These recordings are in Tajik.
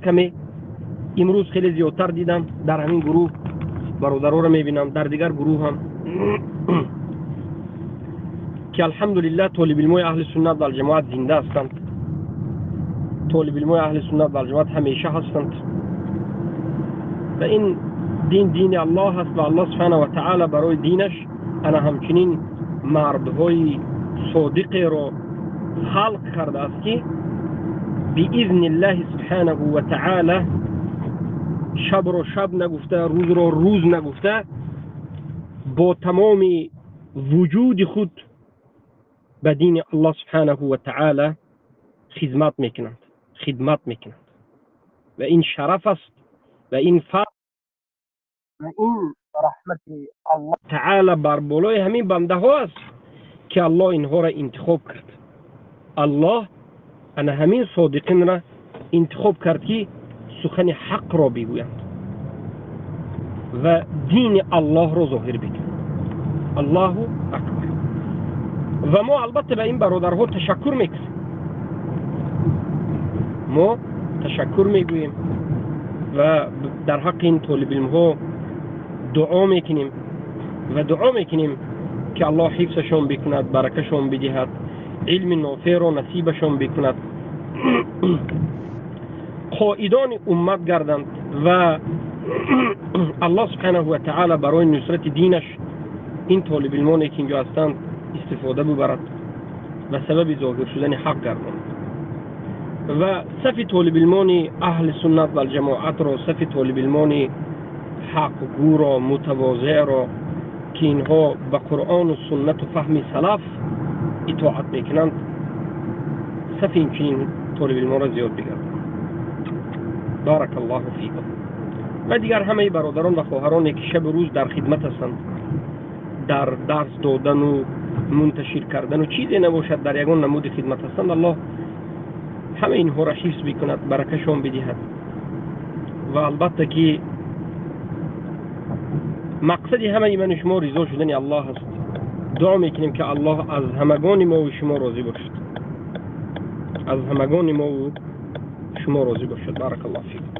каме имрӯз хеле зиёдтар дидам дар ҳамин гурӯҳ бародароро мебинам, дар дигар гурӯҳ ҳам ки алҳамдулиллаҳ толибилмои аҳли суннат валҷамоат зинда ҳастанд, толибилмои аҳли суннат валҷамоат ҳамеша ҳастанд ва ин дин дини Аллоҳ аст ва Аллоҳ субҳанаҳу ва таъола барои динаш ана ҳамчунин мардҳои содиқеро халқ кардааст ки биизниллаҳи субҳанаҳу ва таъола шабро шаб нагуфта, рӯзро рӯз нагуфта, бо тамоми вуҷуди худ ба дини Аллоҳ субҳанаҳу ва таъола хизмат мекунанд, хидмат мекунанд. Ва ин шараф аст ва ин фазл ва ин раҳмати Аллоҳ таъола бар болои ҳамин бандаҳо аст ки Аллоҳ инҳоро интихоб кард. Аллоҳ ана ҳамин содиқинро интихоб кард ки сухани ҳақро бигӯянд ва дини Аллоҳро зоҳир бикунанд. Аллоҳу акбар. Ва мо албатта ба ин бародарҳо ташаккур мекунем, мо ташаккур мегӯем ва дар ҳаққи ин толибилмҳо дуо мекунем ва дуо мекунем ки Аллоҳ ҳифзашон бикунад, баракашон бидиҳад, илми нофеъро насибашон бикунад, қоидони уммат гарданд ва Аллоҳ субҳанаҳу ва таъола барои нусрати динаш ин толибилмоне ки инҷо ҳастанд истифода бибарад ва сабаби зоҳир шудани ҳақ гардонад ва сафи толибилмони аҳли суннат валҷамоатро, сафи толибилмони ҳақгӯро, мутавозеъро ки инҳо ба Қуръону суннату фаҳми салаф итоат мекунанд, сафи инчунин толибилмонро зиёд бигардонад. Баракаллоҳу фикум. Ва дигар ҳамаи бародарон ва хоҳароне ки шабу рӯз дар хидмат ҳастанд, дар дарс додану мунташир кардану чизе набошад, дар ягон намуди хидмат ҳастанд, Аллоҳ ҳама инҳоро ҳифз бикунад, баракашон бидиҳад. Ва албатта ки мақсади ҳамаи ману шумо ризо шудани Аллоҳ аст. Дуо мекунем ки Аллоҳ аз ҳамагони мову шумо розӣ бошад, аз ҳамагони мову шумо розӣ бошад. Баракаллоҳу фикум.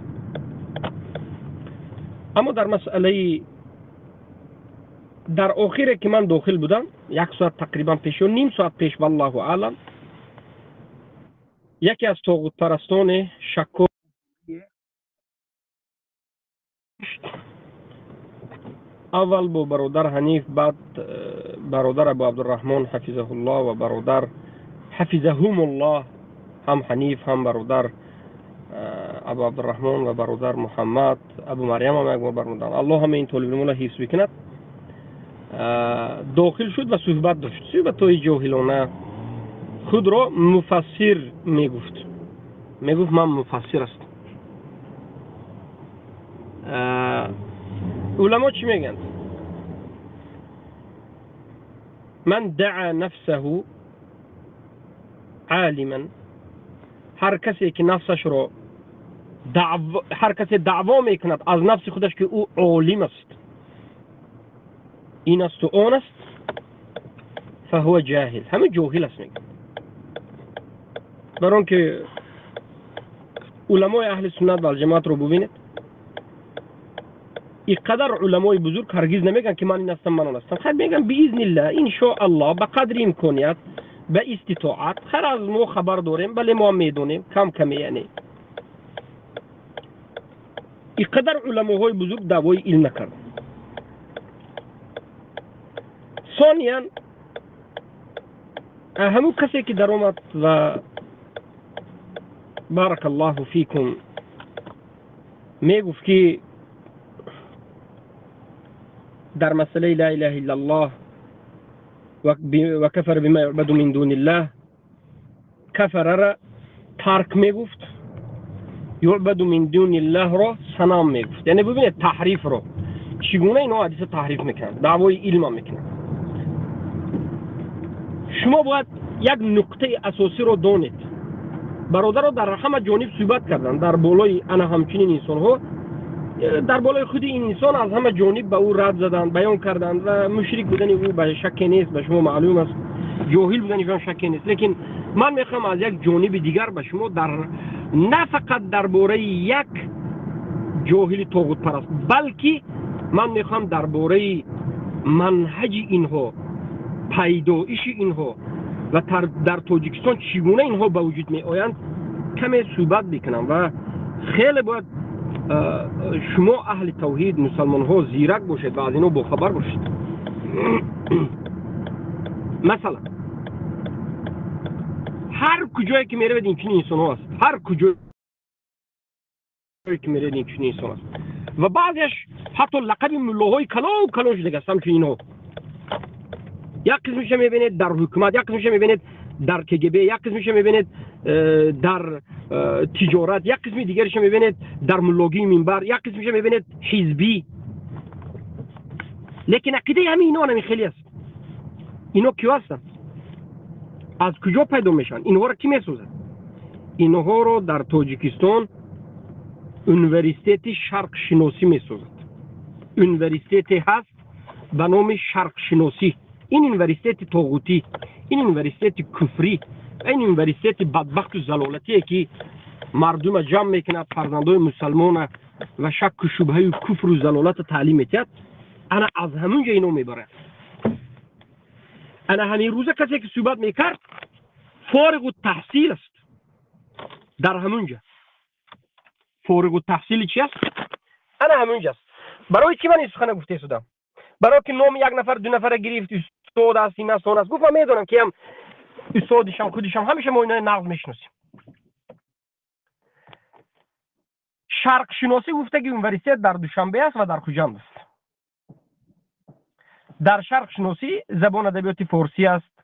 Аммо дар масъалаи дар охире ки ман дохил будам, як соат тақрибан пеш ё ним соат пеш, валлоҳу аълам, яке аз тоғутпарастоне шакко аввал бо бародар Ҳаниф, баъд бародар Абу Абдурраҳмон ҳафизаҳуллоҳ ва бародар ҳафизаҳумуллоҳ, ҳам Ҳаниф ҳам бародар Абу Абдурраҳмон ва бародар Муҳаммад Абу Марьям ҳам як бор бармуданд. Аллоҳ ҳама ин толибилмонро ҳифз бикунад. Дохил шуд ва суҳбат дошт, суҳбатҳои ҷоҳилона. Худро муфассир мегуфт, мегуфт ман муфассир ҳастам. Уламо чӣ мегӯянд? Ман даъа нафсаҳу олиман, ҳар касе ки нафсашро ҳар касе даъво мекунад аз нафси худаш ки ӯ олим аст, ин асту он аст, фаҳува ҷоҳил, ҳама ҷоҳил аст мегӯяд. Бар он ки уламои аҳли суннат валҷамоатро бубинед, ин қадар уламои бузург ҳаргиз намегӯянд ки ман ин ҳастам, ман он ҳастам. Хайр, мегӯянд биизниллаҳ, иншоаллоҳ, ба қадри имконият, ба иститоат. Хайр, аз мо хабар дорем, бале мо ҳам медонем, кам каме. Яъне ин қадар уламоҳои бузург даъвои илм накарданд. Сониян ҳамун касе ки даромад ва баракаллоҳу фикум мегуфт ки дар масъалаи ла илаҳа иллаллоҳ ва кафара бима юъбаду мин дуниллаҳ, кафарара тарк мегуфт, юъбаду мин дуниллаҳро санам мегуфт. Яъне бубинед таҳрифро, чӣ гуна инҳо ҳадиса таҳриф мекунанд, даъвои илмам мекунанд. Шумо бояд як нуқтаи асосиро донед. Бародаро дар ҳама ҷониб суҳбат карданд, дар болои ана ҳамчунин инсонҳо, дар болои худи ин инсон аз ҳама ҷониб ба ӯ рад заданд, баён карданд ва мушрик будани ӯ ба шакке нест, ба шумо маълум аст, ҷоҳил будани ӯ шакке нест. Лекин ман мехоҳам аз як ҷониби дигар ба шумо дар На фақат дар бораи як ҷоҳили тоғутпараст, балки ман мехоҳам дар бораи манҳаҷи инҳо, пайдоиши инҳо ва дар Тоҷикистон чӣ гуна инҳо ба вуҷуд меоянд каме суҳбат бикунам. Ва хеле бояд шумо аҳли тавҳид, мусалмонҳо зирак бошед ва аз инҳо бохабар бошед. Масалан, ҳар куҷое ки меравед, инчунин инсонҳо аст. Ҳар куҷое ки меравед, инчунин инсон аст. Ва баъзеаш ҳатто лақаби муллоҳои калон калон шудагааст ҳамчун инҳо. Як қисмиша мебинед дар ҳукумат, як қисмиша мебинед дар КГБ, як қисмиша мебинед дар тиҷорат, як қисми дигариша мебинед дар муллогии минбар, як қисмиша мебинед ҳизбӣ. Лекин ақидаи ҳамин ино ҳамин хеле аст. Ино киё ҳастанд? Аз куҷо пайдо мешаванд? Инҳоро кӣ месозад? Инҳоро дар Тоҷикистон университети шарқшиносӣ месозад. Университете ҳаст ба номи шарқшиносӣ. Ин университети тоғутӣ, ин университети куфрӣ ва ин университети бадбахту залолатие, ки мардума ҷамъ мекунад, фарзандои мусалмона ва шакку шубҳаю куфру залолата таълим метиҳад. Ана аз ҳамун ҷо ино мебарад. Ана ҳамин рӯза касе ки суҳбат мекард, фориғу таҳсил аст дар ҳамун ҷа. Фориғу таҳсили чи аст? Ана ҳамун ҷа аст. Барои чӣ ман ин сухана гуфта истодам? Барои ки номи як нафар, ду нафара гирифт, устод аст, ин аст, он аст. Гуфт, ман медонам, ки ҳам устодишам, худишам, ҳамеша мо инои нағз мешиносем. Шарқшиносӣ гуфта, ки университет дар Душанбе аст ва дар Хуҷанд аст. Дар шарқшиносӣ забон адабиёти форсӣ аст,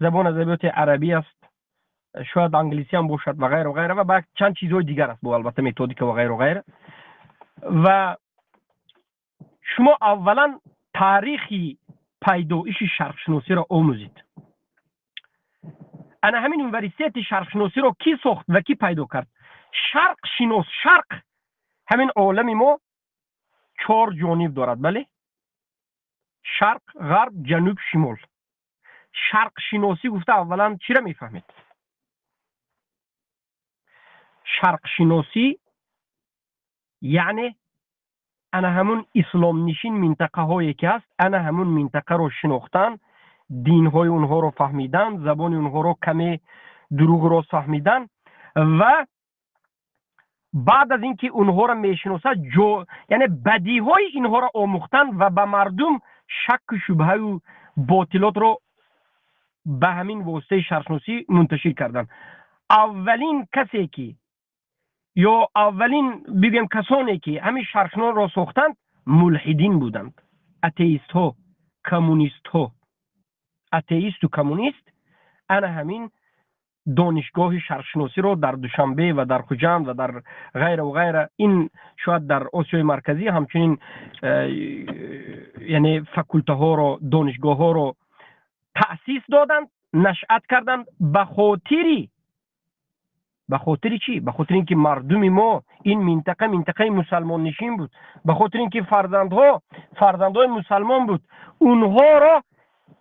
забон адабиёти арабӣ аст, шояд англисӣ ҳам бошад ва ғайра ғайра, ва ба чанд чизҳои дигар аст, бо албатта методика ва ғайру ғайра. Ва шумо аввалан таърихи пайдоиши шарқшиносиро омӯзед. Ана ҳамин университети шарқшиносиро кӣ сохт ва кӣ пайдо кард? Шарқшинос. Шарқ, ҳамин олами мо чор ҷониб дорад, бале? Шарқ, ғарб, ҷануб, шимол. Шарқшиносӣ гуфта аввалан чиро мефаҳмед? Шарқшиносӣ яъне ана ҳамун исломнишин минтақаҳое ки ҳаст, ана ҳамун минтақаро шинохтан, динҳои онҳоро фаҳмидан, забони онҳоро каме дурӯғ рост фаҳмидан ва баъд аз ин ки онҳоро мешиносад, яъне бадиҳои инҳоро омӯхтан ва ба мардум шакку шубҳаю ботилотро ба ҳамин воситаи шарқшиносӣ мунташир кардан. Аввалин касе ки ё аввалин бигӯем касоне ки ҳамин шарқшиносро сохтанд, мулҳидин буданд, атеистҳо, коммунистҳо. Атеисту коммунист ана ҳамин донишгоҳи шарқшиносиро дар Душанбе ва дар Хуҷанд ва дар ғайраву ғайра, ин шояд дар Осиёи Марказӣ ҳамчунин яъне факултаҳоро, донишгоҳҳоро таъсис доданд, нашъат карданд. Ба хотири чӣ? Ба хотири ин ки мардуми мо, ин минтақа минтақаи мусалмоннишин буд, ба хотири ин ки фарзандҳо фарзандҳои мусалмон буд, онҳоро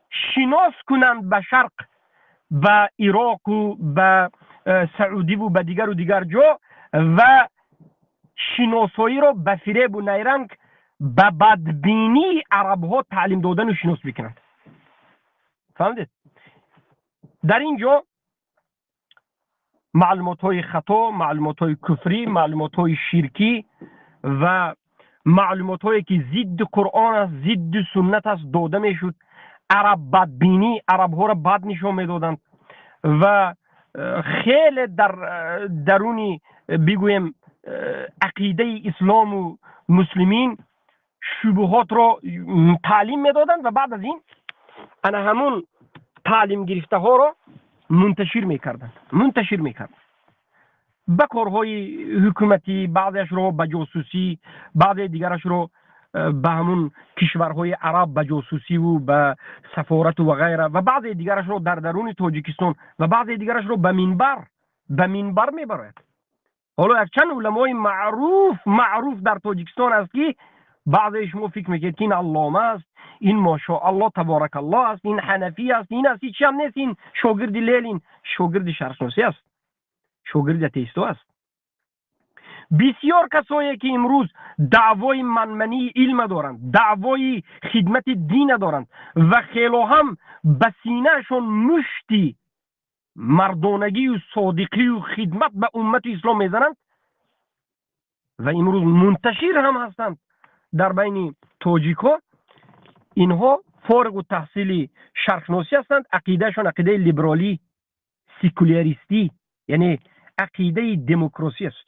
шинос кунанд ба шарқ, ба Ироқу ба Саудиву ба дигару дигар ҷо, ва шиносоиро ба фиребу найранг, ба бадбинии арабҳо таълим додану шинос бикунанд. Фаҳмидед? Дар ин ҷо маълумотҳои хато, маълумотҳои куфрӣ, маълумотҳои ширкӣ ва маълумотҳое ки зидди Қуръон аст, зидди суннат аст, дода мешуд. Араб бадбинӣ, арабҳоро бад нишон медоданд ва хеле дар даруни бигӯем ақидаи ислому муслимин шубуҳотро таълим медоданд ва баъд аз ин ана ҳамун таълим гирифтаҳоро мунташир мекарданд ба корҳои ҳукуматӣ, баъзеашро ба ҷосусӣ, баъзе дигарашро ба ҳамун кишварҳои араб ба ҷосусиву ба сафорату ва ғайра, ва баъзе дигарашро дар даруни Тоҷикистон, ва баъзе дигарашро ба минбар мебарояд. Ҳоло якчанд уламои маъруф дар Тоҷикистон аст, ки баъзеи шумо фикр мекунед, ки ин аллома аст, ин мошоалло таборакалло аст, ин ҳанафӣ аст, ин аст. Ҳечиам нест. Ин шогирди Ленин, шогирди шарқшиносӣ аст, шогирди атеисто аст. Бисёр касое ки имрӯз даъвои манмании илма доранд, даъвои хидмати дина доранд ва хело ҳам ба синаашон мушти мардонагию содиқию хидмат ба уммати ислом мезананд ва имрӯз мунташир ҳам ҳастанд дар байни тоҷикҳо, инҳо фориғу таҳсили шарқшиносӣ ҳастанд. Ақидаашон ақидаи либералӣ, секуляристӣ, яъне ақидаи демократӣ аст.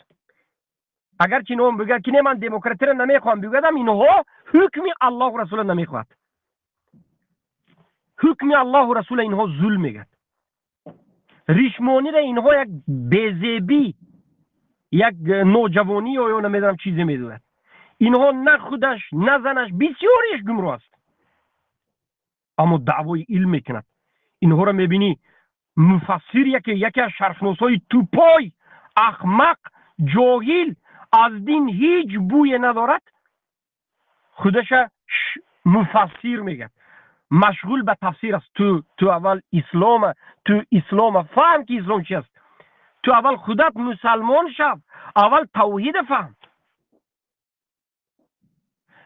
Агарчи инҳо бигӯяд ки не, ман демократиро намехоҳам, бигӯядам, инҳо ҳукми Аллоҳу расула намехоҳад. Ҳукми Аллоҳу расула инҳо зулм мегӯяд. Ришмониро инҳо як безебӣ, як ноҷавонӣ ё намедонам чизе медонад. Инҳо на худаш, на занаш, бисёриш гумроҳ аст, аммо даъвои илм мекунад. Инҳоро мебинӣ муфассир, яке аз шарқшиносҳои тупой, ахмақ, ҷоҳил, аз дин ҳеҷ бӯе надорад, худаша муфассир мегӯяд, машғул ба тафсир аст. Ту аввал ислома, ту ислома фаҳм ки ислом чи аст. Ту аввал худат мусалмон шав, аввал тавҳида фаҳм.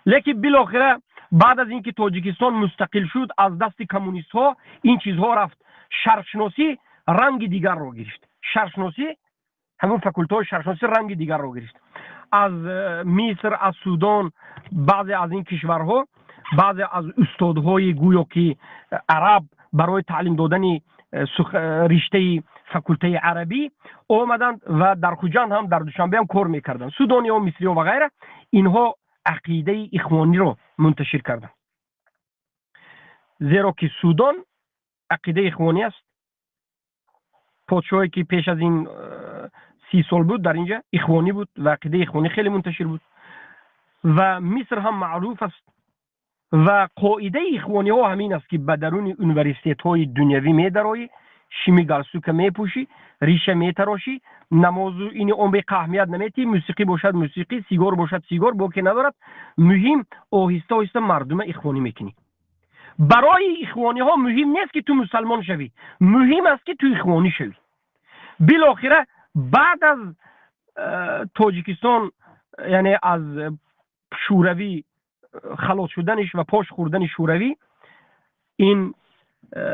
Лекин билохира баъд аз ин ки Тоҷикистон мустақил шуд аз дасти коммунистҳо, ин чизҳо рафт. Шарқшиносӣ ранги дигарро гирифт. Шарқшиносӣ, ҳамон факултаҳои шарқшиносӣ ранги дигарро гирифт. Аз Миср, аз Судон, баъзе аз ин кишварҳо, баъзе аз устодҳои гӯё ки араб барои таълим додани риштаи факултаи арабӣ омаданд ва дар Хуҷанд ҳам, дар Душанбе ҳам кор мекарданд, судониҳо, мисриҳо ва ғайра. Инҳо ақидаи ихвониро мунташир карданд, зеро ки Судон ақидаи ихвонӣ аст. Подшоҳе ки пеш аз ин 30 сол буд дар инҷа ихвонӣ буд ва ақидаи ихвонӣ хеле мунташир буд ва Миср ҳам маъруф аст. Ва қоидаи ихвониҳо ҳамин аст ки ба даруни университетҳои дунявӣ медароӣ, шими галстука мепӯшӣ, риша метарошӣ, намозу ини он беқа аҳамият наметиҳӣ, мусиқӣ бошад мусиқӣ, сигор бошад сигор, боке надорад. Муҳим оҳиста оҳиста мардума ихвонӣ мекунӣ. Барои ихвониҳо муҳим нест ки ту мусалмон шавӣ, муҳим аст ки ту ихвонӣ шавӣ. Билохира баъд аз Тоҷикистон, яъне аз Шӯравӣ халос шуданиш ва пош хӯрдани Шӯравӣ, ин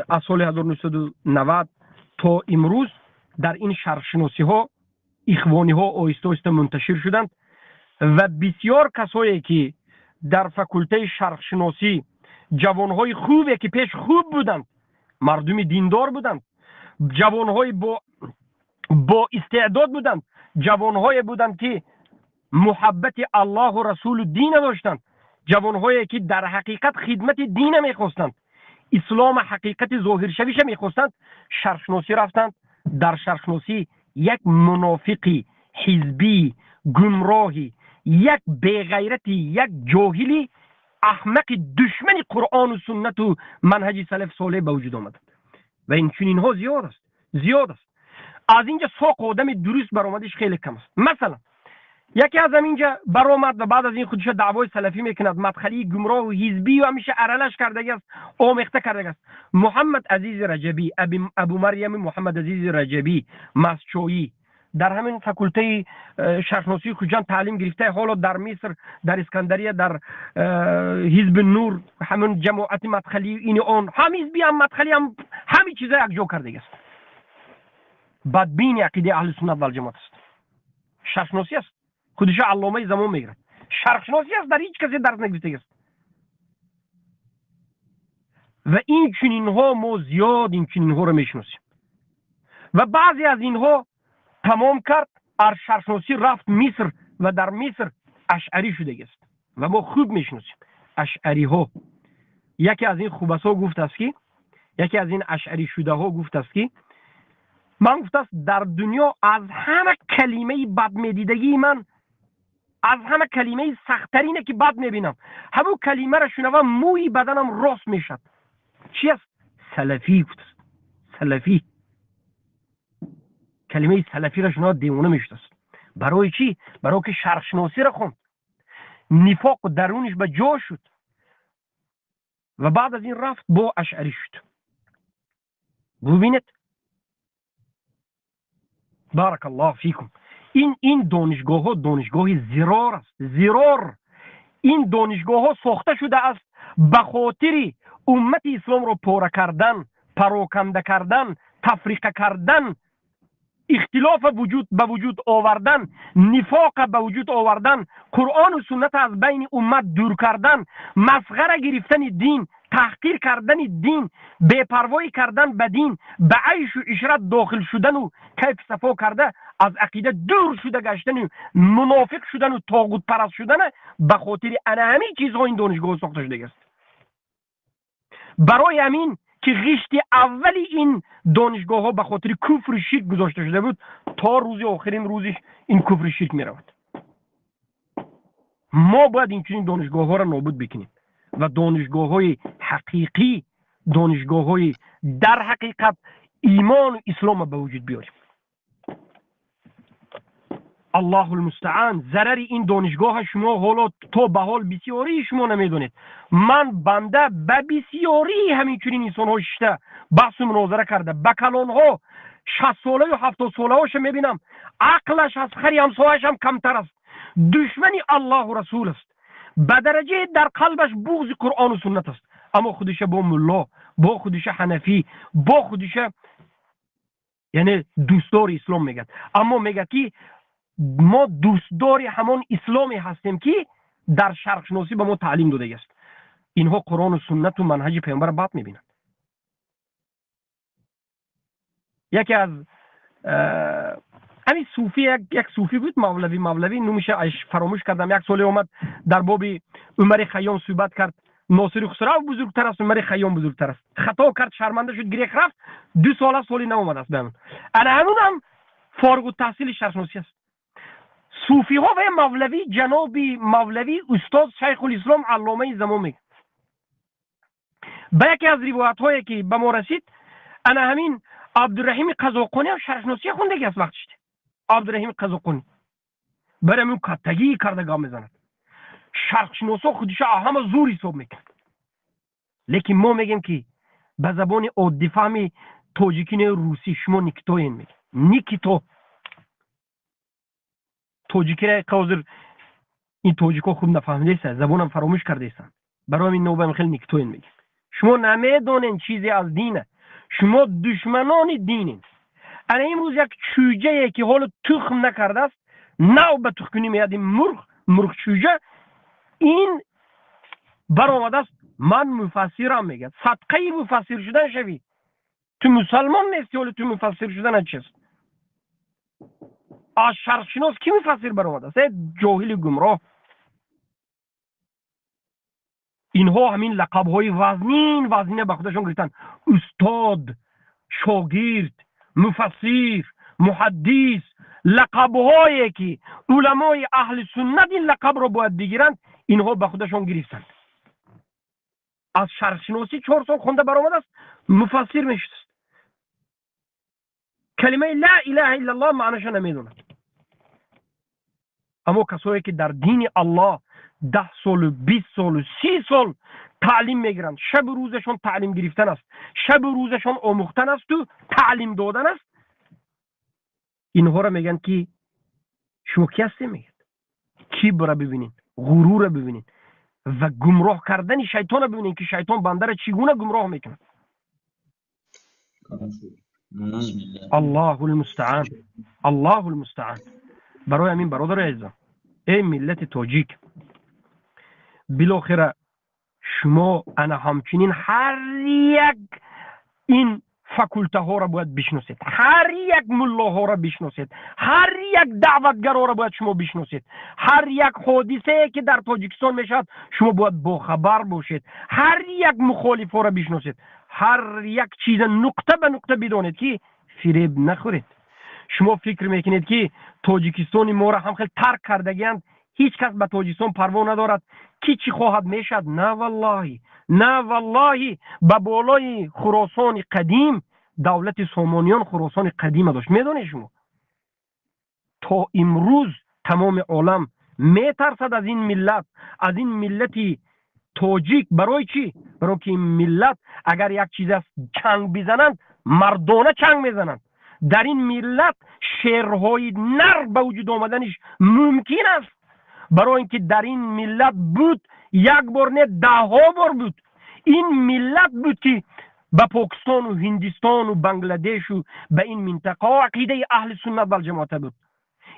аз соли 1990 то имрӯз дар ин шарқшиносиҳо ихвониҳо оҳиста оҳиста мунташир шуданд ва бисёр касое ки дар факултаи шарқшиносӣ ҷавонҳои хубе ки пеш хуб буданд, мардуми диндор буданд, ҷавонҳои бо истеъдод буданд, ҷавонҳое буданд ки муҳаббати Аллоҳу расулу дина доштанд, ҷавонҳое ки дар ҳақиқат хидмати дина мехостанд, ислома ҳақиқати зоҳиршавиша мехостанд, шарқшиносӣ рафтанд. Дар шарқшиносӣ як мунофиқи ҳизбӣ, гумроҳӣ, як беғайрати, як ҷоҳили аҳмақи душмани Қуръону суннату манҳаҷи салаф солеҳ ба вуҷуд омаданд. Ва ин чунинҳо зиёд аст, зиёд аст. Аз инҷа соқ одами дуруст баромадиш хеле кам аст. Масалан, яке аз ҳаминҷа баромад ва баъд аз ин худша даъвои салафӣ мекунад, мадхалии гумроҳу ҳизбию ҳамеша аралаш кардаги аст, омехта кардаги аст. Муҳаммад Азизи Раҷабӣ, Абу Марьями Муҳаммад Азизи Раҷабӣ масчоӣ, дар ҳамин факултаи шарқшиносии Хуҷанд таълим гирифта, ҳоло дар Миср, дар Искандария, дар ҳизби Нур, ҳамин ҷамоати мадхалӣ, ини он, ҳам ҳизби, ҳам мадхалӣ, ҳам ҳамин чиза якҷо кардаги аст. Бадбини ақидаи аҳли суннат валҷамоат аст. Шарқшиносӣ аст, худиша алломаи замон мегирад. Шарқшиносӣ аст, дар ҳеҷ касе дарс нагирифтаги аст. Ва ин чунинҳо мо зиёд ин чунинҳоро мешиносем. Ва баъзе аз инҳо тамом кард, аз шарқшиносӣ рафт Миср ва дар Миср ашъарӣ шудаги аст. Ва мо хуб мешиносем ашъариҳо. Яке аз ин хубасҳо гуфтааст ки, яке аз ин ашъарӣ шудаҳо гуфтааст ки ман гуфтааст дар дунё аз ҳама калимаи бадмедидагии ман, аз ҳама калимаи сахттарине ки бад мебинам, ҳамун калимаро шунавам мӯи баданам рост мешавад. Чи аст? Салафӣ гуфтааст. Салафӣ. Калимаи салафиро шунавад девона мешудааст. Барои чӣ? Барои ки шарқшиносиро хонд, нифоқ даруниш ба ҷо шуд ва баъд аз ин рафт бо ашъарӣ шуд. Бубинед, баракаллоҳу фикум. Ин донишгоҳҳо донишгоҳи зирор аст, зирор. Ин донишгоҳҳо сохта шудааст ба хотири уммати исломро пора кардан, пароканда кардан, тафриқа кардан, ихтилофа ба вуҷуд овардан, нифоқа ба вуҷуд овардан, Қуръону суннат аз байни уммат дур кардан, масғара гирифтани дин, таҳқир кардани дин, бепарвоӣ кардан ба дин, ба айшу ишрат дохил шудану кайф сафо карда аз ақида дур шуда гаштану мунофиқ шудану тоғутпараст шудана ба хотири ана ҳамин чизҳо ин донишгоҳ сохта шудагиаст. Барои ҳамин ки ғишти аввали ин донишгоҳҳо ба хотири куфру ширк гузошта шуда буд, то рӯзи охирин рӯзиш ин куфру ширк меравад. Мо бояд инчунин донишгоҳҳоро нобуд бикунем ва донишгоҳҳои ҳақиқӣ, донишгоҳҳои дар ҳақиқат имону исломро ба вуҷуд биёрем. Аллоҳу алмустаан. Зарари ин донишгоҳа шумо ҳоло то ба ҳол бисёрии шумо намедонед. Ман банда ба бисёрии ҳамин чунин инсонҳо шишта баҳсу мунозара карда, ба калонҳо 60-солаю 70-солаҳоша мебинам, ақлаш аз хари ҳамсояшам камтар аст, душмани Аллоҳу расул аст, ба дараҷае дар қалбаш буғзи Қуръону суннат аст, аммо худиша бо мулло, бо худиша ҳанафӣ, бо худиша яъне дӯстдори ислом мегӯяд. Аммо мегӯяд ки мо дӯстдори ҳамон исломе ҳастем ки дар шарқшиносӣ ба мо таълим додагиаст. Инҳо Қуръону суннату манҳаҷи паёмбарро бад мебинанд. Яке аз ҳамин суфӣ, як суфӣ буд, мавлавӣ номиша фаромӯш кардам, як соле омад дар боби Умари Хайём суҳбат кард. Носири Хусрав бузургтар аст, Умари Хайём бузургтар аст. Хато кард, шарманда шуд, гирех рафт, 2 сола соли наомадааст ба ҳамон. Ана ҳамунам фориғу таҳсили шарқшиносӣ аст. Суфиҳо ва мавлавӣ, ҷаноби мавлавӣ устод Шайхулислом алломаи замон мегӯяд. Ба яке аз ривоятҳое ки ба мо расид, ана ҳамин Абдураҳими Қазоқонӣ ҳам шарқшиносия хондаги аст вақтиште. Абдураҳими Қазоқонӣ барои ҳамин каттагӣ карда гап мезанад. Шарқшиносо худиша ҳама зур ҳисоб мекунад. Лекин мо мегӯем ки ба забони оддифаҳми тоҷикӣ не русӣ шумо никитоен мегӯем. Никито. Тоҷикиро ҳозир ин тоҷикҳо хуб нафаҳмидаистанд, забонам фаромӯш кардаистанд. Барои ҳамин нобам хеле никитоен мегӯем. Шумо намедонед чизе аз дина. Шумо душманони динед. Ана имрӯз як чӯҷае ки ҳоло тухм накардааст, нав ба тухмкунӣ меяд, ин мурғ, мурғчӯҷа, ин баромадааст, ман муфассирам мегӯяд. Садқаи муфассир шудан шавӣ. Ту мусалмон нести, ҳоло ту муфассир шудан чист? Аз шарқшинос ки муфассир баромадааст? Э ҷоҳили гумроҳ. Инҳо ҳамин лақабҳои вазнин вазнина ба худашон гирифтанд. Устод, шогирд, муфассир, муҳаддис, лақабҳое ки уламои аҳли суннат ин лақабро бояд бигиранд, инҳо ба худашон гирифтанд. Аз шарқшиносӣ 4 сол хонда баромадааст, муфассир мешудааст. Калимаи ла илаҳа иллаллоҳ маънаша намедонад. Аммо касое ки дар дини Аллоҳ 10 солу 20 солу 30 сол таълим мегиранд, шабу рӯзашон таълим гирифтан аст, шабу рӯзашон омӯхтан асту таълим додан аст, инҳоро мегӯянд ки шумо ки ҳастем? Мегӯяд кибра бибинед, ғурура бибинед ва гумроҳ кардани шайтонро бибинед ки шайтон бандаро чӣ гуна гумроҳ мекунад. Аллоҳу алмустаан, Аллоҳу алмустаан. Барои ҳамин бародари азизам, эй миллати тоҷик, билохира шумо ана ҳамчунин ҳар як ин факултаҳоро бояд бишносед, ҳар як муллоҳоро бишносед, ҳар як даъватгароро бояд шумо бишносед, ҳар як ҳодисае ки дар Тоҷикистон мешавад шумо бояд бохабар бошед, ҳар як мухолифҳоро бишносед, ҳар як чиза нуқта ба нуқта бидонед ки фиреб нахӯред. Шумо фикр мекунед ки Тоҷикистони моро ҳам хел тарк кардагианд, ҳеҷ кас ба Тоҷикистон парво надорад, ки чӣ хоҳад мешавад? На валлоҳи, на валлоҳи, ба болои Хуросони қадим давлати Сомониён Хуросони қадима дошт. Медонед шумо? То имрӯз тамоми олам метарсад аз ин миллат, аз ин миллати тоҷик. Барои чӣ? Барои ки ин миллат агар як чиз аст чанг бизананд, мардона чанг мезананд. Дар ин миллат шерҳои нар ба вуҷуд омаданиш мумкин аст, барои ин ки дар ин миллат буд, як бор не, даҳҳо бор буд. Ин миллат буд, ки ба Покистону Ҳиндистону Бангладешу ба ин минтақаҳо ақидаи аҳли суннат валҷамоата буд.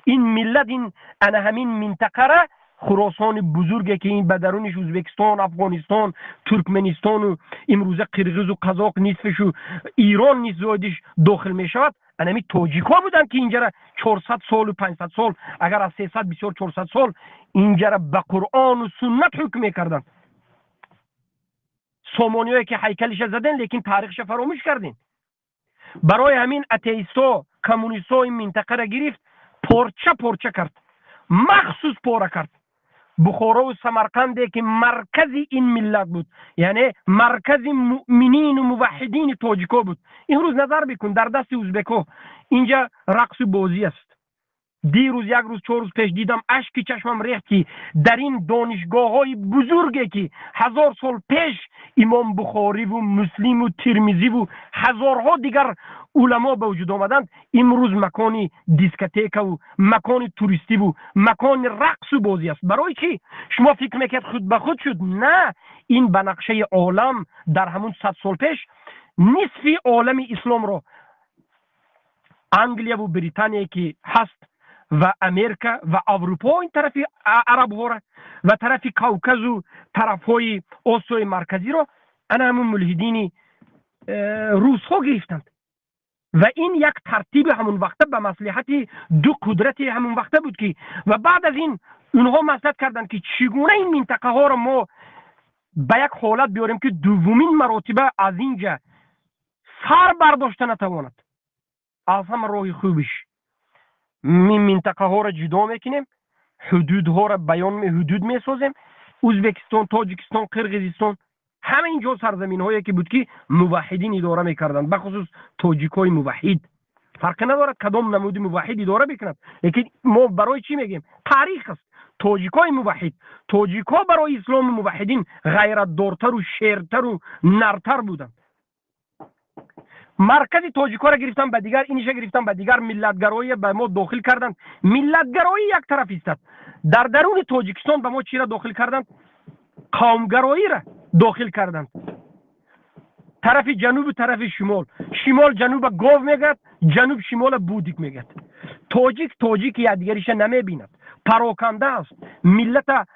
Ин миллат, ин ана ҳамин минтақара, Хуросони бузурге, ки ин ба даруниш Ӯзбекистон, Афғонистон, Туркманистону имрӯза қирғизу қазоқ нисфишу Ирон низ зоидиш дохил мешавад, анами тоҷикҳо буданд, ки инҷара 400 солу 500 сол, агар аз 300 бисёр, 400 сол инҷара ба Қуръону суннат ҳукм мекарданд. Сомониҳое, ки ҳайкалиша заден, лекин таърихша фаромӯш кардем. Барои ҳамин атеистҳо, коммунистҳо ин минтақара гирифт, порча порча кард, махсус пора кард. Бухорову Самарқанде, ки маркази ин миллат буд, яъне маркази муъминину муваҳҳидини тоҷико буд, имрӯз назар бикун, дар дасти узбекҳо инҷа рақсу бозӣ аст. Дирӯз, як рӯз, 4 рӯз пеш дидам, ашки чашмам рехт, ки дар ин донишгоҳҳои бузурге, ки 1000 сол пеш имом Бухориву Муслиму Тирмизиву ҳазорҳо дигар уламо ба вуҷуд омаданд, имрӯз макони дискотекаву макони туристиву макони рақсу бозӣ аст. Барои чӣ? Шумо фикр мекунед, худ ба худ шуд? На, ин ба нақшаи олам дар ҳамун 100 сол пеш нисфи олами исломро Англияву Британия, ки ҳаст, ва Америка ва Аврупо, ин тарафи арабҳоро ва тарафи Кавказу тарафҳои Осиёи Марказиро ана ҳамун мулҳидини русҳо гирифтанд. Ва ин як тартиби ҳамун вақта ба маслиҳати ду қудрати ҳамун вақта буд, ки ва баъд аз ин онҳо маслиҳат карданд, ки чӣ гуна ин минтақаҳоро мо ба як ҳолат биёрем, ки дуввумин маротиба аз инҷа сар бардошта натавонад. Аз ҳама роҳи хубиш минтақаҳоро ҷудо мекунем, ҳудудҳоро баён, ҳудуд месозем. Ӯзбекистон, Тоҷикистон, Қирғизистон, ҳама ин ҷо сарзаминҳое, ки буд, ки муваҳҳидин идора мекарданд, бахусус тоҷикҳои муваҳҳид. Фарқе надорад, кадом намуди муваҳҳид идора мекунад, лекин мо барои чӣ мегӯем? Таърих аст. Тоҷикҳои муваҳҳид, тоҷикҳо барои ислому муваҳҳидин ғайратдортару шертару нартар буданд. Маркази тоҷикҳоро гирифтан, ба дигар иниша гирифтан, ба дигар миллатгароӣ ба мо дохил карданд. Миллатгароӣ як тараф истад, дар даруни Тоҷикистон ба мо чиро дохил карданд? Қавмгароиро дохил карданд. Тарафи ҷанубу тарафи шимол, шимол ҷануба гов мегӯяд, ҷануб шимола бык мегӯяд. Тоҷик тоҷики якдигариша намебинад, пароканда аст миллата.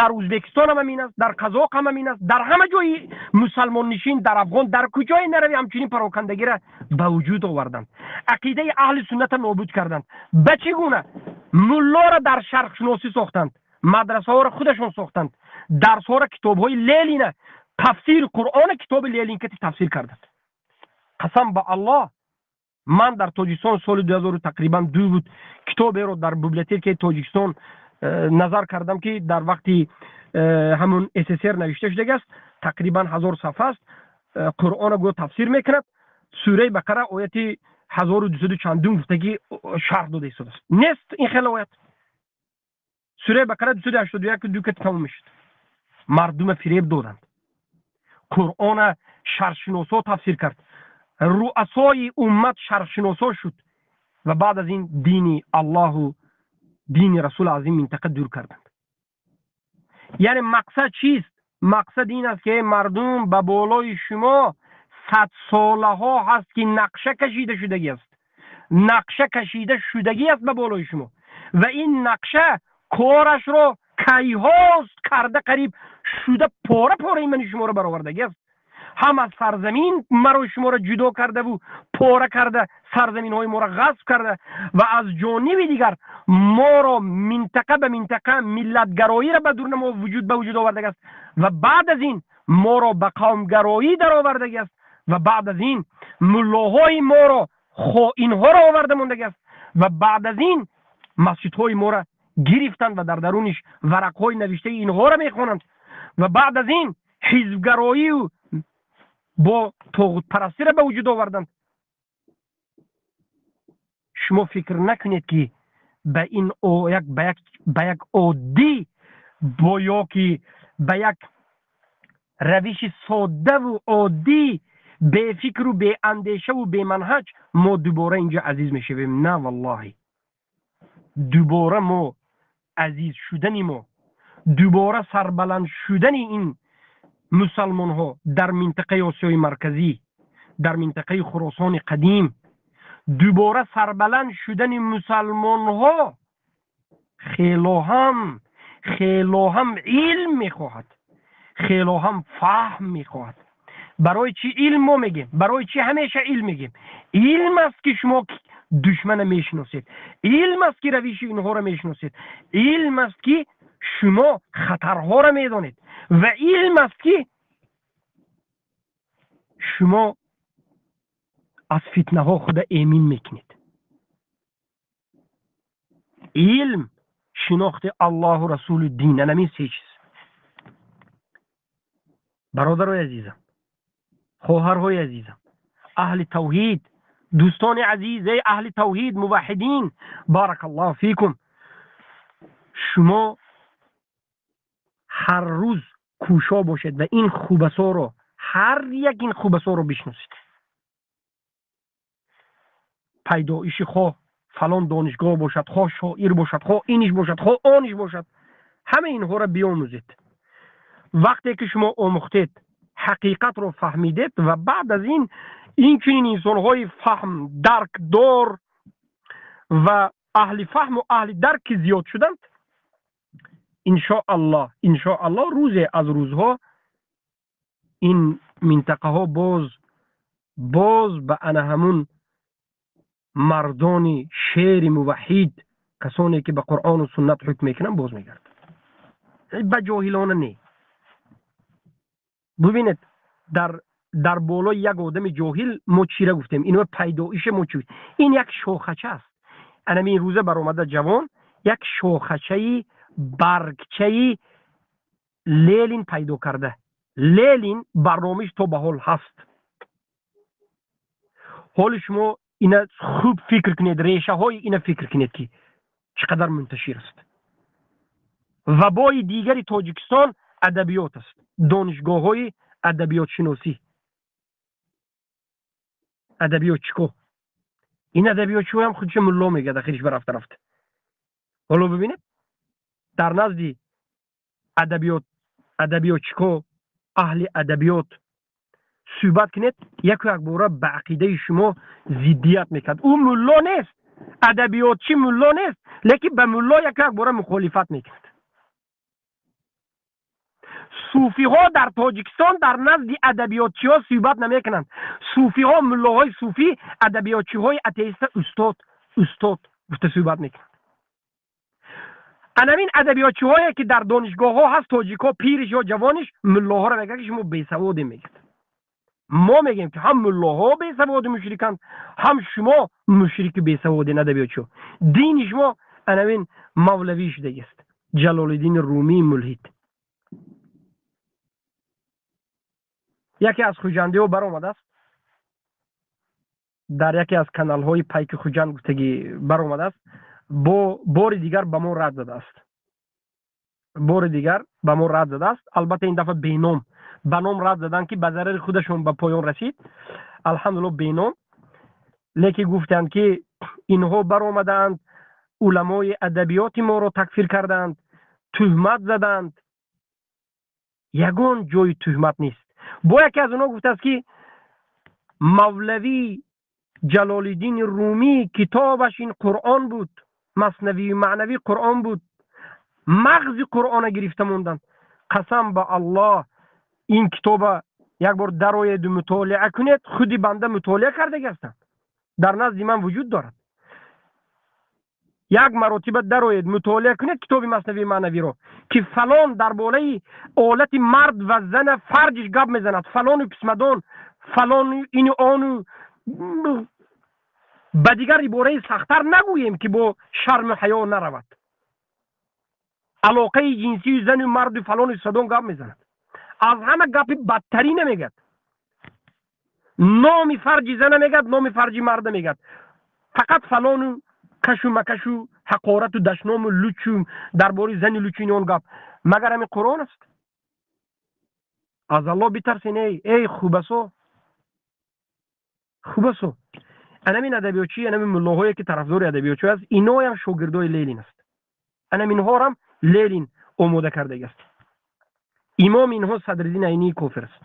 Дар Ӯзбекистон ҳам ҳамин аст, дар Қазоқ ҳам ҳамин аст, дар ҳама ҷои мусалмоннишин, дар Афғон, дар куҷое нарави, ҳамчунин парокандагира ба вуҷуд оварданд. Ақидаи аҳли сунната нобуд карданд. Ба чӣ гуна? Муллоро дар шарқшиносӣ сохтанд, мадрасаҳоро худашон сохтанд, дарсҳоро, китобҳои Ленина, тафсири Қуръона китоби Ленин кати тафсир карданд. Қасам ба Аллоҳ, ман дар Тоҷикистон соли 2000 тақрибан ду буд, китоберо дар библиотекаи Тоҷикистон назар кардам, ки дар вақти ҳамун СССР навишта шудагааст, тақрибан 1000 сафҳа аст. Қуръона гӯё тафсир мекунад, сураи Бақара ояти 1200 чандум гуфтагӣ шарҳ дода истодааст. Нест ин хеле оят. Сураи Бақара 281 ду кати тамом мешуд. Мардума фиреб доданд. Қуръона шарҳшиносо тафсир кард, руасои уммат шарҳшиносо шуд ва баъд аз ин дини Аллоҳу дини Расул аз ин минтақа дур карданд. Яъне мақсад чист? Мақсад ин аст, ки мардум, ба болои шумо садсолаҳо ҳаст, ки нақша кашида шудагӣ аст, нақша кашида шудагӣ аст ба болои шумо ва ин нақша корашро кайҳост карда, қариб шуда, пора пораи мани шуморо баровардагӣ аст. Ҳам аз сарзамин маро шуморо ҷудо кардаву пора карда, сарзаминҳои моро ғасб карда ва аз ҷониби дигар моро минтақа ба минтақа миллатгароиро ба дур мо вуҷуд ба вуҷуд овардагӣ аст ва баъд аз ин моро ба қавмгароӣ даровардагӣ аст ва баъд аз ин муллоҳои моро хоинҳоро оварда мондагӣ аст ва баъд аз ин масҷидҳои моро гирифтанд ва дар даруниш варақҳои навиштаи инҳоро мехонанд ва баъд аз ин ҳизбгароию бо тоғутпарастиро ба вуҷуд оварданд. Шумо фикр накунед, ки ба ин ба як оддӣ бо ё ки ба як равиши соддаву оддӣ. Бефикру беандешаву беманҳаҷ мо дубора инҷа азиз мешавем. На, валлоҳи, дубора мо азиз шудани мо, дубора сарбаланд шудани ин мусалмонҳо дар минтақаи Осиёи Марказӣ, дар минтақаи Хуросони қадим, дубора сарбаланд шудани мусалмонҳо хело ҳам, хело ҳам илм мехоҳад, хело ҳам фаҳм мехоҳад. Барои чӣ илм мо мегем? Барои чӣ ҳамеша илм мегем? Илм аст, ки шумо душмана мешиносед, илм аст, ки равиши инҳоро мешиносед, илм аст, ки шумо хатарҳоро медонед, ва илм аст, ки шумо аз фитнаҳо худа эмин мекунед. Илм, шинохти Аллоҳу расулу дин, анамин се чиз. Бародарои азизам, хоҳарҳои азизам, аҳли тавҳид, дӯстони азиз, эй аҳли тавҳид, муваҳҳидин, баракаллоҳу фикум, шумо ҳар рӯз кӯшо бошед ва ин хубасоро, ҳар як ин хубасоро бишносед. Пайдоиши хоҳ фалон донишгоҳ бошад, хоҳ шоир бошад, хоҳ иниш бошад, хоҳ ониш бошад, ҳама инҳоро биомӯзед. Вақте ки шумо омӯхтед, ҳақиқатро фаҳмидед, ва баъд аз ин инчунин инсонҳои фаҳм даркдор ва аҳли фаҳму аҳли дарк ки зиёд шуданд, иншоаллоҳ, иншоаллоҳ, рӯзе аз рӯзҳо ин минтақаҳо боз ба ана ҳамун мардони шери муваҳҳид, касоне ки ба Қуръону суннат ҳукм мекунанд, боз мегардад. Ба ҷоҳилона не. Бубинед, дар болои як одами ҷоҳил мо чира гуфтем? Ино пайдоише мо чӣ? Ин як шохача аст. Анами рӯза баромада ҷавон як шохачаи баргчаи Ленин пайдо карда. Ленин барномаиш то ба ҳол ҳаст. Ҳоли шумо ина хуб фикр кунед, решаҳои ина фикр кунед, ки чӣ қадар мунташир аст. Вабои дигари Тоҷикистон адабиёт аст, донишгоҳҳои адабиётшиносӣ. Адабиётчико, ин адабиётчиҳоям худша мулло мегӯяд, ахириш ба рафта рафта. Ҳоло бибинед, дар назди адабиёт, адабиётчико, аҳли адабиёт суҳбат кунед, яку якбора ба ақидаи шумо зиддият мекард. Ӯ мулло нест, адабиётчӣ мулло нест, лекин ба мулло яку якбора мухолифат мекунад. Суфиҳо дар Тоҷикистон дар назди адабиётчиҳо суҳбат намекунанд. Суфиҳо, муллоҳои суфӣ адабиётчиҳои атеиста устод, устод гуфта суҳбат мекунанд. Анамин адабиётчиҳое ки дар донишгоҳҳо ҳаст, тоҷикҳо, пириш ё ҷавониш, муллоҳоро мегӯяд, ки шумо бесаводем, мегӯяд. Мо мегӯем, ки ҳам муллоҳо бесаводи мушриканд, ҳам шумо мушрики бесаводен, адабиётчиҳо. Дини шумо анамин мавлавӣ шудагист, Ҷалолиддини Румии мулҳид. Яке аз хуҷандиҳо баромадааст, дар яке аз каналҳои Пайки Хуҷанд гуфтагӣ баромадааст, бо бори дигар ба мо рад задааст, бори дигар ба мо рад задааст. Албатта, ин дафъа беном, ба ном рад задан, ки ба зарари худашон ба поён расид, алҳамдулилло, беном. Лекин гуфтанд, ки инҳо баромадаанд, уламои адабиёти моро такфир кардаанд, тӯҳмат заданд. Ягон ҷои тӯҳмат нест. Бо яке аз онҳо гуфтааст, ки Мавлавӣ Ҷалолиддини Румӣ китобаш ин Қуръон буд, Маснавии маънавӣ Қуръон буд, мағзи Қуръона гирифта монданд. Қасам ба Аллоҳ, ин китоба як бор дароеду мутолиа кунед. Худи банда мутолиа кардаги ҳастам, дар назди ман вуҷуд дорад. Як маротиба дароед, мутолиа кунед китоби Маснавии маънавиро, ки фалон дар бораи олати мард ва зана фарҷиш гап мезанад, фалону писмадон, фалону ину ону, ба дигар ибораи сахттар нагӯем, ки бо шарму ҳаё наравад, алоқаи ҷинсии зану марду фалону садон гап мезанад. Аз ҳама гапи бадтарина мегӯяд, номи фарҷи зана мегӯяд, номи фарҷи марда мегӯяд, фақат фалону кашу макашу, ҳақорату дашному лучу, дар бораи зани лучу он гап. Магар ҳамин Қуръон аст? Аз Аллоҳ битарсен, эй хубасо. Хуб аст, анамин адабиётчӣ, анамин муллоҳое ки тарафдори адабиётчӣ аст, иноям шогирдои Ленин аст. Анаминҳорам Ленин омода кардаги аст. Имом инҳо Садриддин Айнии кофир аст,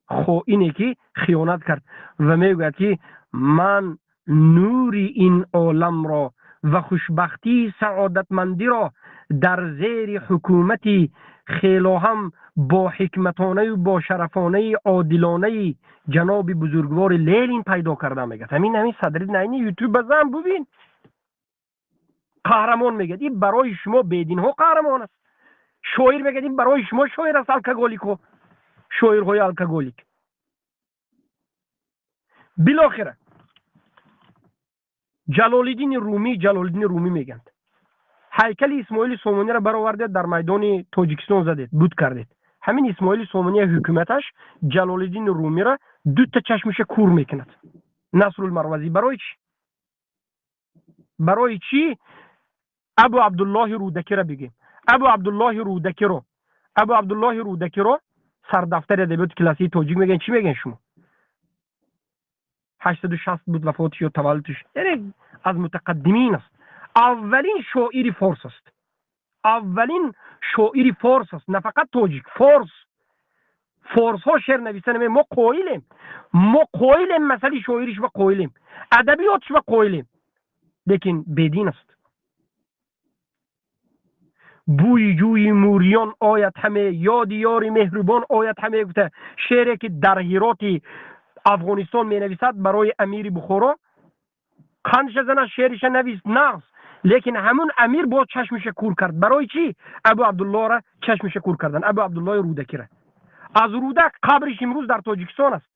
хоине ки хиёнат кард ва мегӯяд ки ман нури ин оламро ва хушбахтии саодатмандиро дар зери ҳукумати хело ҳам бо ҳикматонаю бо шарафонаи одилонаи ҷаноби бузургвори Ленин пайдо кардам, мегӯяд. Ҳамин Садриддин Айни Ютуб базан бубин, қаҳрамон мегӯяд. Ин барои шумо бединҳо қаҳрамон аст. Шоир мегӯяд, ин барои шумо шоир аст, алкоголико, шоирҳои алкоголик. Билохира Ҷалолиддини Румӣ, Ҷалолиддини Румӣ мегӯянд, ҳайкали Исмоили Сомониро баровардед, дар майдони Тоҷикистон задед, буд кардед. Ҳамин Исмоили Сомония ҳукуматаш Ҷалолиддини Румиро дута чашмиша кур мекунад. Насрулмарвазӣ барои чӣ? Барои чӣ? Абу Абдуллоҳи Рӯдакиро бигем. Абу Абдуллоҳи Рӯдакиро, Абу Абдуллоҳи Рӯдакиро сардафтари адабиёти классии тоҷик мегӯянд. Чӣ мегӯянд шумо? 860 буд вафотиш ё таваллудш, яъне аз мутақаддимин аст. Аввалин шоири форс аст, аввалин шоири форс аст, на фақат тоҷик, форс. Форсҳо шеър нависта наме, мо қоилем, мо қоилем, масъали шоириш ва қоилем, адабиётш ва қоилем, лекин бедин аст. Бӯи ҷӯи мӯриён ояд ҳаме, ёди ёри меҳрубон ояд ҳаме, гуфта шеъре ки дар Ҳироти Афғонистон менависад барои амири Бухоро, қандша зана шеъриша навист нағз, лекин ҳамун амир боз чашмиша кур кард. Барои чӣ Абу Абдуллоҳра чашмиша кур кардан? Абу Абдуллоҳи Рӯдакира. Аз Рӯдак қабриш имрӯз дар Тоҷикистон аст,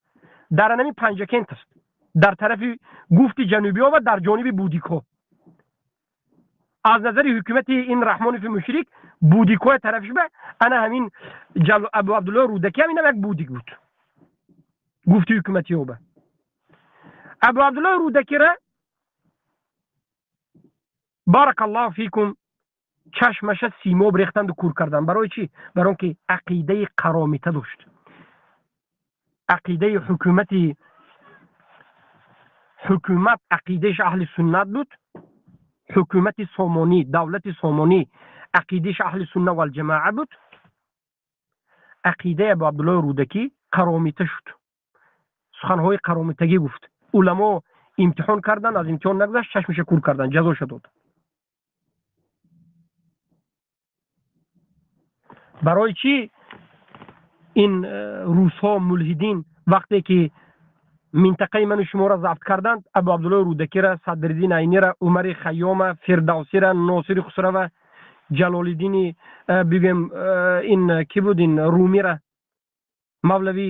дар анами Панҷакент аст, дар тарафи гуфти ҷанубиҳо ва дар ҷониби будикҳо. Аз назари ҳукумати ин Раҳмонови мушрик будикҳоя тарафиш ба ана ҳамин Абу Абдуллоҳи Рӯдакӣ ҳам инам як будик буд, гуфти ҳукуматиҳо ба. Абу Абдуллоҳи Рӯдакира баракаллоҳу фикум чашмаша симоб рехтанду кур кардан. Барои чӣ? Барои он ки ақидаи қаромита дошт, ақидаи ҳукумати ҳукумат ақидаиш аҳли суннат буд, ҳукумати Сомонӣ, давлати Сомонӣ ақидаиш аҳли сунна валҷамоа буд. Ақидаи Абу Абдуллоҳи Рӯдакӣ қаромита шуд, суханҳои қаромитагӣ гуфт. Уламо имтиҳон кардан, аз имтиҳон нагузашт, чашмиша кур кардан, ҷазоша дод. Барои чӣ ин русҳо мулҳидин вақте ки минтақаи ману шуморо забт карданд, Абу Абдуллоҳи Рӯдакира, Садриддин Айнира, Умари Хайёма, Фирдавсира, Носири Хусрава, Ҷалолиддини бигӯем ин кӣ буд, ин Румира, Мавлавӣ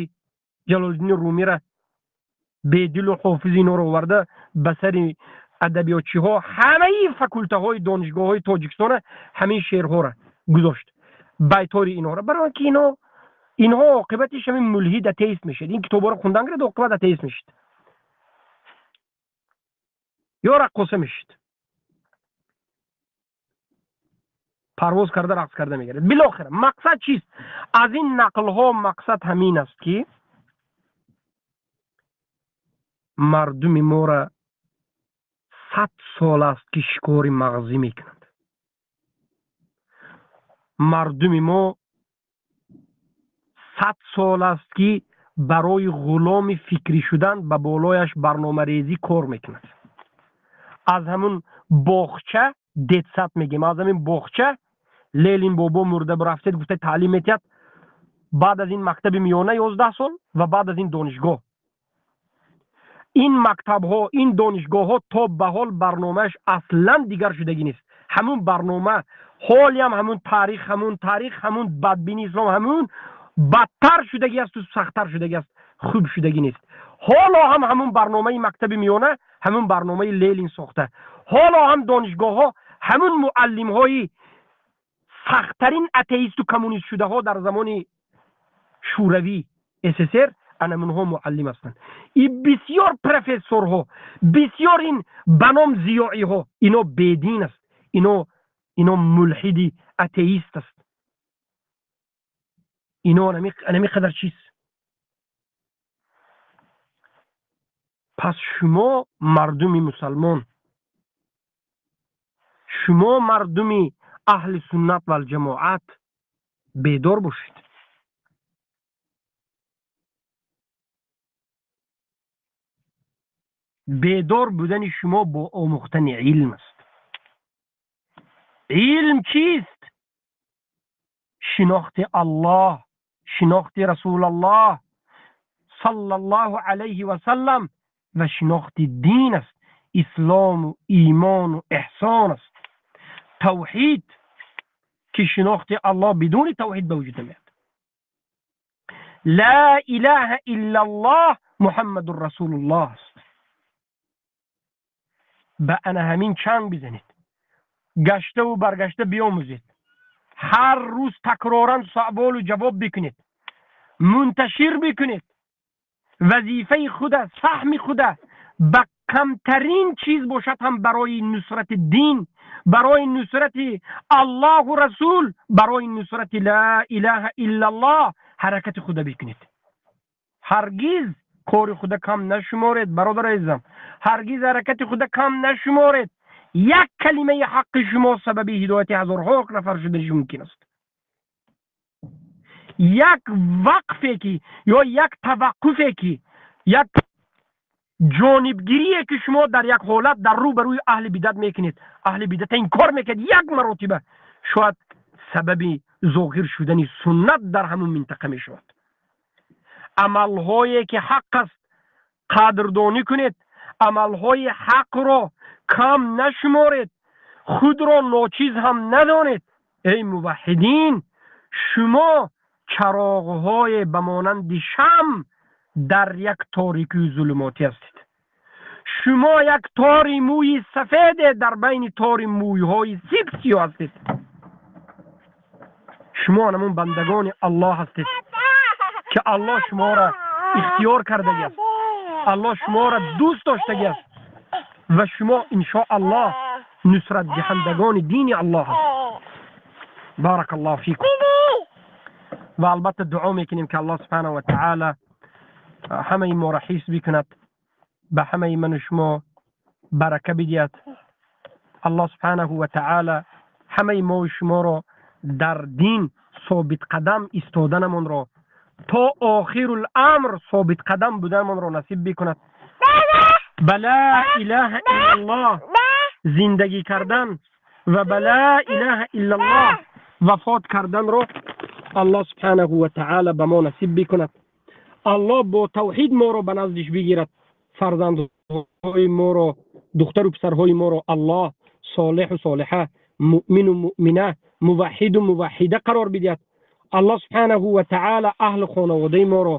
Ҷалолиддини Румира, Бедилу Ҳофизи инҳоро оварда ба сари адабиётчиҳо ҳамаи факултаҳои донишгоҳҳои Тоҷикистона ҳамин шеърҳоро гузошт, байтори инҳоро. Барои он ки инҳо оқибатиш ҳамин мулҳид атеист мешавад. Ин китобҳоро хундан гирад, оқибат атеист мешавад ё раққоса мешавад, парвоз карда рақс карда мегардад. Билохира мақсад чист? Аз ин нақлҳо мақсад ҳамин аст ки мардуми моро 100 сол аст ки шикори мағзӣ мекунанд. Мардуми мо 100 сол аст ки барои ғуломи фикрӣ шудан ба болояш барномарезӣ кор мекунад. Аз ҳамун боғча детсад мегем, аз ҳамин боғча Ленин бобо мурда бурафтед гуфта таълим метиҳад. Баъд аз ин мактаби миёна 11 сол ва баъд аз ин донишгоҳ. Ин мактабҳо, ин донишгоҳҳо то ба ҳол барномааш аслан дигар шудагӣ нест. Ҳамун барнома ҳолиам ҳамун таърих, ҳамун таърих, ҳамун бадбини ислом, ҳамун бадтар шудагӣ асту сахттар шудагӣ аст, хуб шудагӣ нест. Ҳоло ҳам ҳамун барномаи мактаби миёна, ҳамун барномаи Ленин сохта. Ҳоло ҳам донишгоҳҳо ҳамун муаллимҳои сахттарин атеисту коммунист шудаҳо дар замони Шӯравӣ СССР анамунҳо муаллим ҳастанд. И бисёр профессорҳо, бисёр ин ба ном зиёиҳо, ино бедин аст, ино мулҳиди атеист аст. Ино анами қадар чиз. Пас шумо мардуми мусалмон, шумо мардуми аҳли суннат валҷамоат бедор бошед. Бедор будани шумо бо омӯхтани илм аст. Илм чист? Шинохти Аллоҳ, шинохти Расулаллоҳ саллаллоҳу алайҳи васаллам ва шинохти дин аст. Ислому имону эҳсон аст. Тавҳид, ки шинохти Аллоҳ бидуни тавҳид ба вуҷуд намеяд. Ла илаҳа иллаллоҳ Муҳаммадур Расулуллоҳ аст. Ба ана ҳамин чанг бизанед, гаштаву баргашта биомӯзед, ҳар рӯз такроран саволу ҷавоб бикунед, мунташир бикунед. Вазифаи худа, саҳми худа ба камтарин чиз бошад ҳам барои нусрати дин, барои нусрати Аллоҳу Расул, барои нусрати ла илаҳа иллаллоҳ ҳаракати худа бикунед. Ҳаргиз кори худа кам нашуморед, бародар азизам, ҳаргиз ҳаракати худа кам нашуморед. Як калимаи ҳаққи шумо сабаби ҳидояти ҳазорҳо нафар шуданаш мумкин аст. Як вақфе ки ё як таваққуфе ки, як ҷонибгирие ки шумо дар як ҳолат дар рӯ ба рӯи аҳли бидат мекунед, аҳли бидата инкор мекунед як маротиба, шояд сабаби зоҳир шудани суннат дар ҳамун минтақа мешавад. Амалҳое ки ҳақ аст қадрдонӣ кунед, амалҳои ҳақро кам нашуморед, худро ночиз ҳам надонед. Эй муваҳҳидин, шумо чароғҳое ба монанди шам дар як торикию зулумотӣ ҳастед. Шумо як тори мӯи сафеде дар байни тори мӯйҳои сибсиё ҳастед. Шумо ҳамон бандагони Аллоҳ ҳастед ки Аллоҳ шуморо ихтиёр кардагӣ аст, Аллоҳ шуморо дӯст доштагӣ аст ва шумо иншоаллоҳ нусратдиҳандагони дини Аллоҳ ҳастед. Баракаллоҳу фикум. Ва албатта дуо мекунем ки Аллоҳ субҳанаҳу ва таъола ҳамаи моро ҳифз бикунад, ба ҳамаи ману шумо барака бидиҳад. Аллоҳ субҳанаҳу ва таъола ҳамаи мову шуморо дар дин собитқадам истоданамонро то охирул амр собитқадам буданамонро насиб бикунад. Ба ла илаҳа иллаллоҳ зиндагӣ кардан ва ба ла илаҳа иллаллоҳ вафот карданро Аллоҳ субҳанаҳу ва таъола ба мо насиб бикунад. Аллоҳ бо тавҳид моро ба наздиш бигирад. Фарзандҳои моро, духтару писарҳои моро Аллоҳ солеҳу солиҳа, муъмину муъмина, муваҳҳиду муваҳҳида қарор бидиҳад. Аллоҳ субҳанаҳу ва таъола аҳли хонаводаи моро,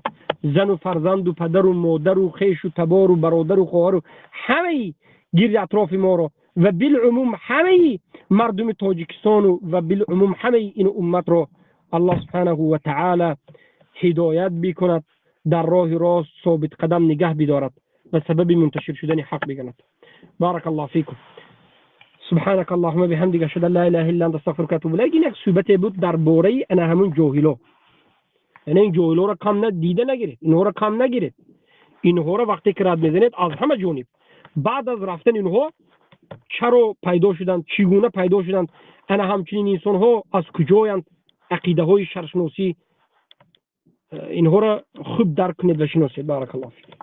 зану фарзанду падару модару хешу табору бародару хоҳару ҳамаи гирди атрофи моро ва билумум ҳамаи мардуми Тоҷикистону ва билумум ҳамаи ин умматро Аллоҳ субҳанаҳу ва таъола ҳидоят бикунад, дар роҳи рост собитқадам нигаҳ бидорад ва сабаби мунташир шудани ҳақ бигардад. Баракаллоҳу фикум. Субҳанака аллоҳумма биҳамдика ашҳаду ан ла илаҳа илла анта астағфирука ва атубу илайк. Ин як суҳбате буд дар бораи ана ҳамун ҷоҳило. Яъне ин ҷоҳилоро кам дида нагиред, инҳоро кам нагиред. Инҳоро вақте ки рад мезанед аз ҳама ҷониб, баъд аз рафтани инҳо чаро пайдо шуданд, чӣ гуна пайдо шуданд, ана ҳамчунин инсонҳо аз куҷоянд, ақидаҳои шарқшиносӣ, инҳоро хуб дарк кунед ва шиносед. Баракаллоҳу фикум.